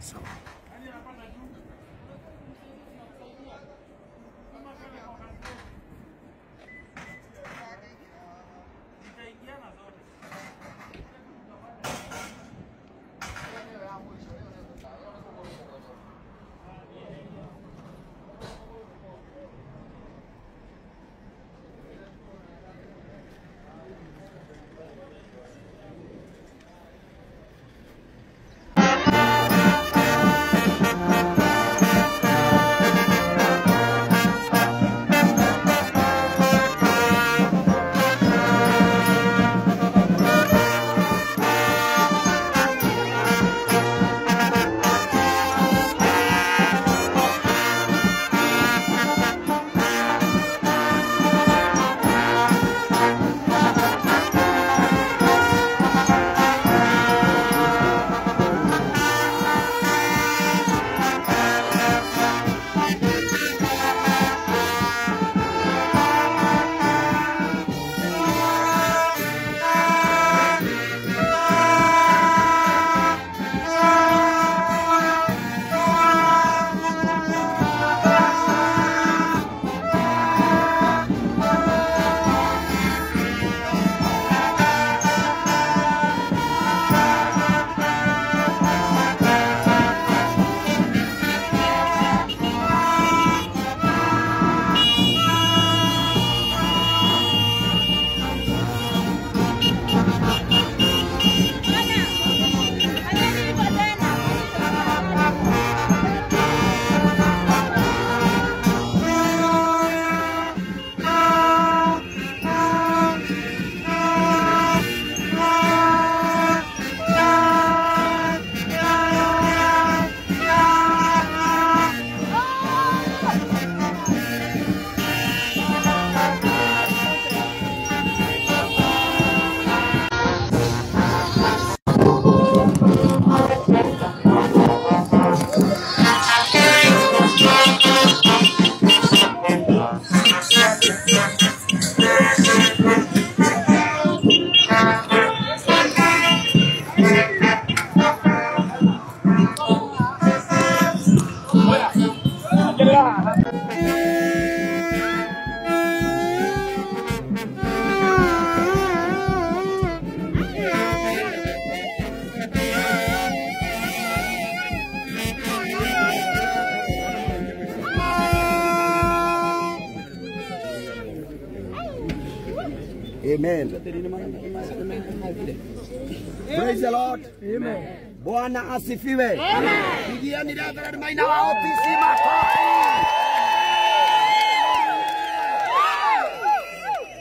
Sawa. Amen. Praise the Lord. Amen. Bwana asifiwe. Amen. Pigieni Reverend Maina wa OPC makofi.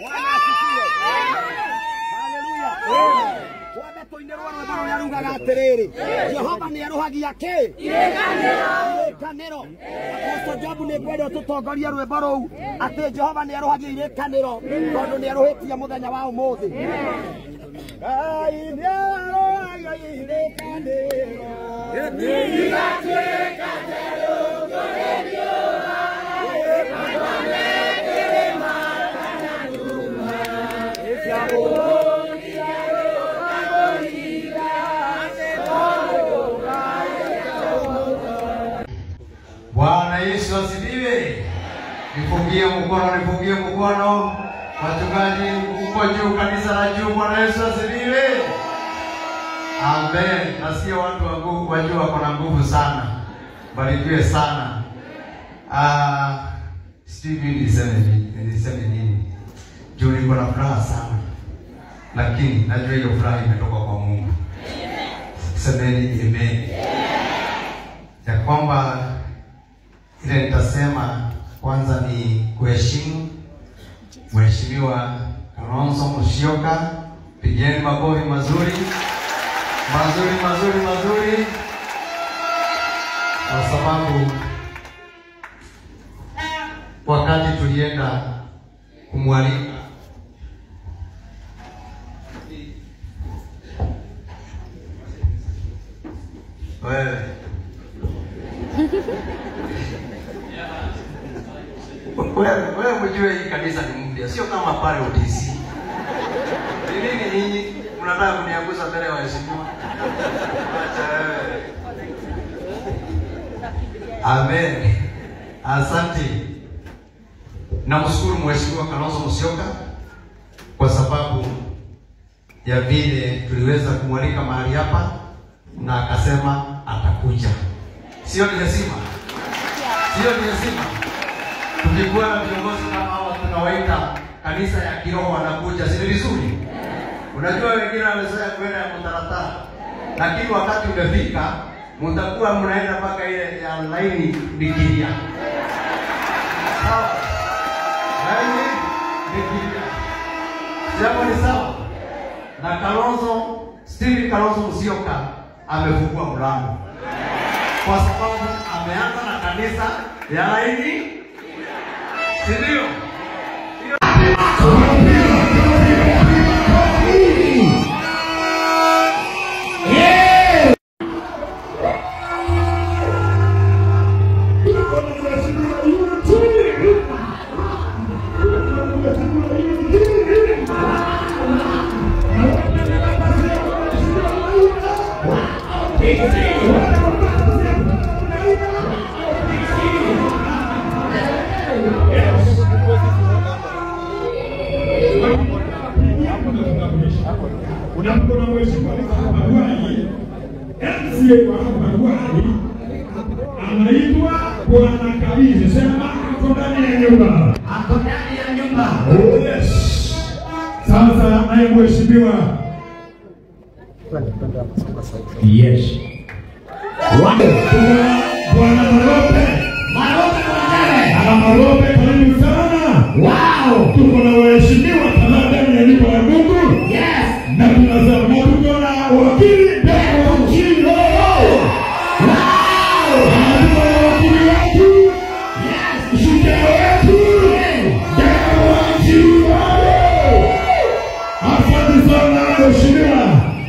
Bwana asifiwe. Hallelujah. Kwamba tuinerwo rwĩmbo rũrĩa rugaga atĩrĩrĩ, Jehova nĩerũhagia kĩ? Irĩkanĩro. Apostle Job nĩngwenda ũtũtongorie rwĩmbo rũu atĩ Jehova nĩerũhagia irĩkanĩro tondũ nĩerũhĩtie mũthenya wa ũmũthĩ. Ngai nĩerũhagia irĩkanĩro. Igatuĩka njerũ kũrĩ riũa, kĩrĩma kana nduma. Bwana Yesu asifiwe. Nipungie mkono, nipungie mkono. Wachungaji uko juu, kanisa la juu. Bwana Yesu asifiwe. Amen. Nasikia watu wa nguvu, wa juu wako na nguvu sana. Barikiwe sana. Sijui niseme nini. Juu niko na furaha sana. Lakini najua hiyo furaha imetoka kwa Mungu. Semeni amen. Ya kwamba ile nitasema kwanza ni kuheshimu Mheshimiwa Kalonzo Musyoka. Pigeni makofi mazuri mazuri mazuri mazuri, kwa sababu wakati tulienda kumwalika wewe wewe mjue hii kanisa ni mpya, sio kama pale OTC. Ni nini nyinyi mnataka kunianguza mbele ya waheshimiwa? Acha wewe. Amen. Asante. Namshukuru Mheshimiwa Kalonzo Musyoka kwa sababu ya vile tuliweza kumwalika mahali hapa na akasema atakuja. Sio ni heshima? Sio ni heshima? Tukikuwa na viongozi kama hawa tunawaita kanisa ya kiroho wanakuja, si vizuri? Unajua wengine wamezoea kwenda ya mtaratara, lakini wakati umefika mtakuwa mnaenda mpaka ile ya laini nikilia. Sawa? Laini nikilia. Jambo ni sawa. Na Kalonzo, Stephen Kalonzo Musyoka amefungua mlango. Kwa sababu ameanza na kanisa ya laini, si ndio? Anaitwa Bwana Kabizi, sema ako ndani ya nyumba. Ako ndani ya nyumba. Oh yes. Sasa naye mheshimiwa. Yes. Bwana Marope. Marope mwenyewe. Ana Marope, karibu sana. Wow. Tuko na waheshimiwa kadhaa ndani ya nyumba ya Mungu. Yes. Na tunasema na tuko na wakili Deo Chilo.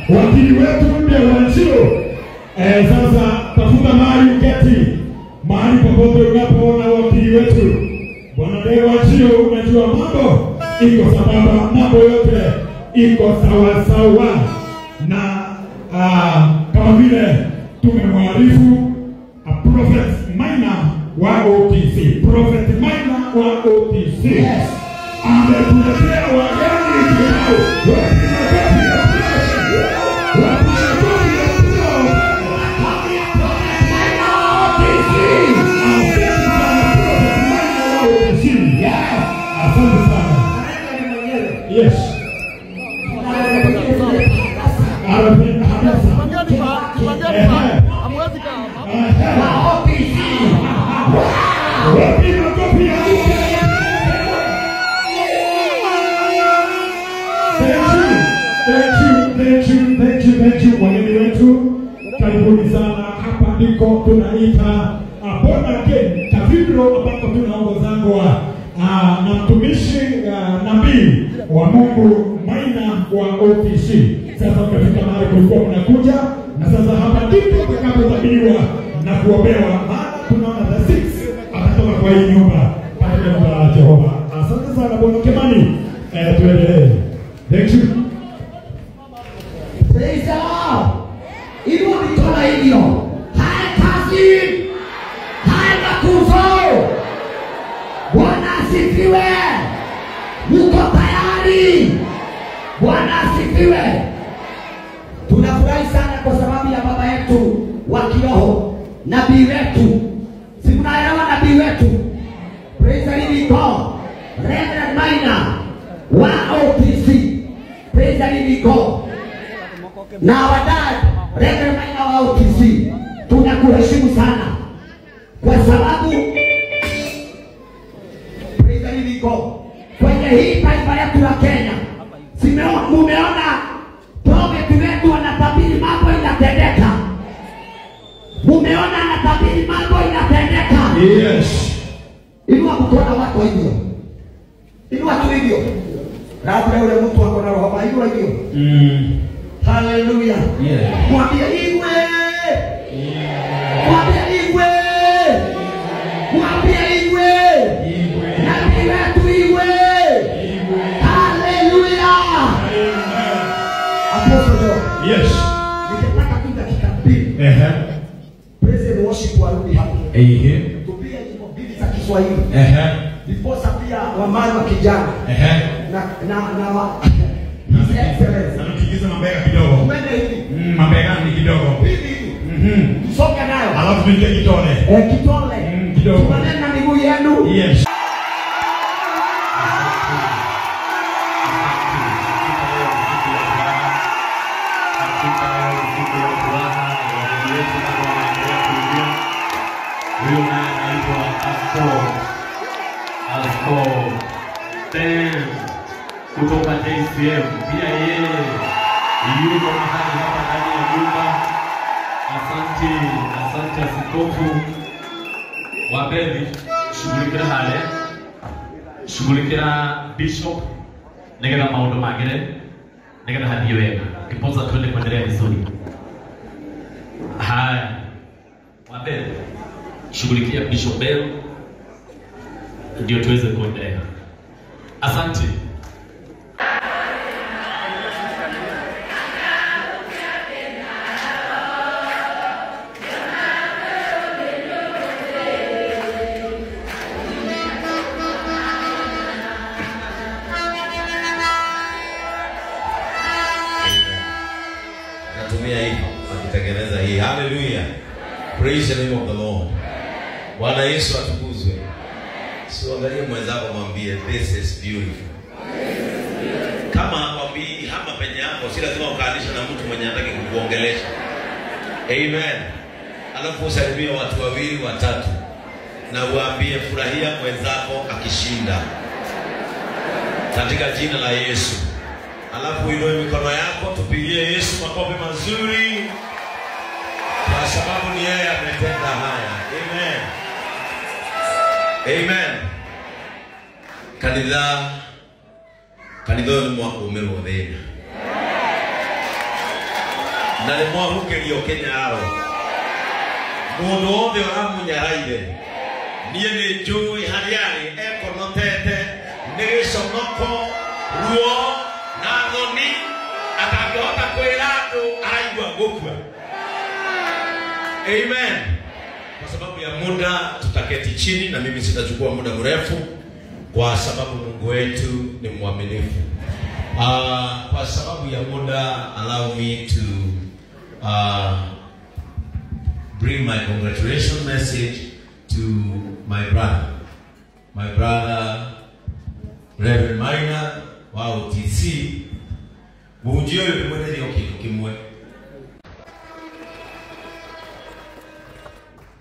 Wakili wetu Deo Chilo. Sasa tafuta mahali uketi, mahali popote unapoona wakili wetu Bwana Deo Chilo. Unajua mambo iko sambamba, mambo yote iko sawa sawa, na kama vile tumemwarifu Prophet Maina wa OTC, Prophet Maina wa OTC. Yes. Ametuletea wageni kibao. Asante sana. Yes. Thank you. Wageni wetu, karibuni sana. Hapa ndiko tunaita Born Again Cathedral, ambapo tunaongozangwa na mtumishi nabii wa Mungu Maina wa OTC. Sasa mmefika mahali kulikuwa mnakuja, na sasa hapa ndipo tutakapotabiriwa na kuombewa, maana tunaona the six atatoka kwa hii nyumba katika nyumba ya Jehova. Asante sana Bwana Kimani. Tuendelee. Thank you. Praise the Lord. Inua mikono hivyo. Haya kazi. Haya makuzo. Bwana asifiwe. Muko tayari? Bwana asifiwe. Tunafurahi sana kwa sababu ya baba yetu wa kiroho, nabii wetu. Si mnaelewa nabii wetu? Praise the living God. Reverend Maina wa OTC. Praise the living God. Na wadad Reverend Maina wa OTC, tunakuheshimu sana kwa sababu praise the living God, kwenye hii taifa letu la Kenya mumeona prophet wetu anatabiri mambo inatendeka. Mumeona anatabiri mambo inatendeka. Yes. Inua mkono wako hivyo. Inua tu hivyo. Labda yule mtu ako na roho inua hivyo. Hallelujah. Yeah. Mwambie igwe. Mwambie igwe. Mwambie igwe. Nabii wetu igwe. Hallelujah. Amen. Apostle John. Yes. Ningetaka tu dakika mbili. Ehe. Praise and worship warudi hapo. Ehe. Tupige nyimbo mbili za Kiswahili. Ehe. Ndiposa pia wamai wa kijana. Ehe. Na wa His Excellency. Anatingiza mabega kidogo. Twende hivi. Mabega ni kidogo. Hivi hivi. Tusonge nayo. Alafu tuingie kitole. Kitole. Kidogo. Tumanene na miguu yenu. Yes. Huyo naye anaitwa Asko Tem kutoka JCM, pia yeye yuko mahali hapa ndani ya nyumba. Asante, asante askofu wa Beli, shughulikira hale, shughulikira bishop nigetha maundu magire, nigetha hathie wega, ndiposa tuende kuendelea vizuri. Haya, wa Beli, shughulikia Bishop Bell ndio tuweze kuendelea. Asante. Natumia hii akitengeneza hii. Hallelujah. Praise the name of the Lord. Bwana Yesu atukuzwe. Siangalie mwenzako mwambie this is beautiful. Kama hakwambii hapa penye yako, si lazima ukaanisha na mtu mwenye hataki kukuongelesha. Amen. Alafu usalimie watu wawili watatu na uambie furahia mwenzako akishinda, katika jina la Yesu. Alafu inue mikono yako tupigie Yesu makofi mazuri, kwa sababu ni yeye ametenda haya. Amen. Amen. Kanitha ũyũ nĩ mwakũmĩrwo thĩna na nĩ mwahukĩrio kĩnyararo. Mũndũ wothe ũramũnyaraire, niĩ nĩ njũĩ harĩa arĩ ekonotete nĩ gĩconoko, ruo na thoni, atangĩhota kwĩra andũ araigua gũkua. Amen. Kwa sababu ya muda tutaketi chini na mimi sitachukua muda mrefu, kwa sababu Mungu wetu ni mwaminifu. Kwa sababu ya muda, allow me to bring my congratulation message to my brother. My brother Reverend Maina wa OTC. Muhunjia ũyũ ndĩmwenderie o kĩndũ kĩmwe.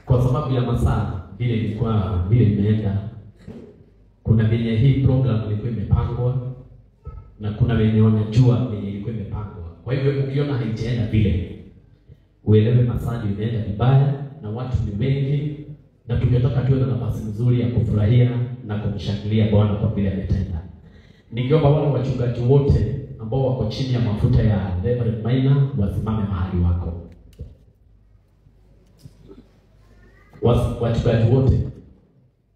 Kwa sababu ya masaa vile ilikuwa vile imeenda, kuna venye hii program ilikuwa imepangwa na kuna wenye wanajua venye ilikuwa imepangwa. Kwa hivyo ukiona haijaenda vile, uelewe masaa ndio imeenda vibaya na watu ni wengi, na tungetaka tuwe na nafasi nzuri ya kufurahia na kumshangilia Bwana kwa vile ametenda. Ningeomba wale wachungaji wote ambao wako chini ya mafuta ya Reverend Maina wasimame mahali wako. Wachungaji wote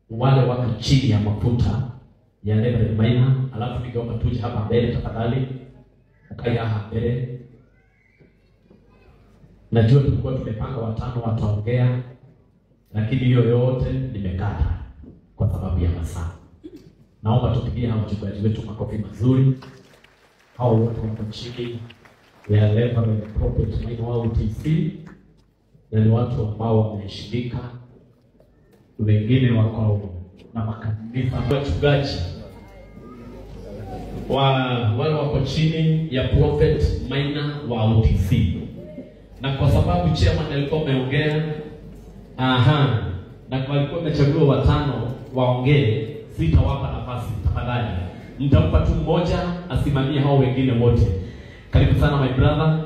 wale wako chini ya mafuta ya Reverend Maina, alafu ningeomba tuje hapa mbele tafadhali. Ukae hapa mbele. Najua tulikuwa tumepanga watano wataongea, lakini hiyo yote nimekata kwa sababu ya masaa. Naomba tupigie hawa wachungaji wetu makofi mazuri. Hao wote wako chini ya Reverend Prophet Maina wa OTC, na ni watu ambao wameheshimika, wengine wako na makanisa. Wachungaji wale wako chini ya Prophet Maina wa OTC, na kwa sababu chairman alikuwa ameongea, na kwa alikuwa amechagua watano waongee, sitawapa nafasi tafadhali. Nitampa tu mmoja asimamie hao wengine wote. Karibu sana my brother.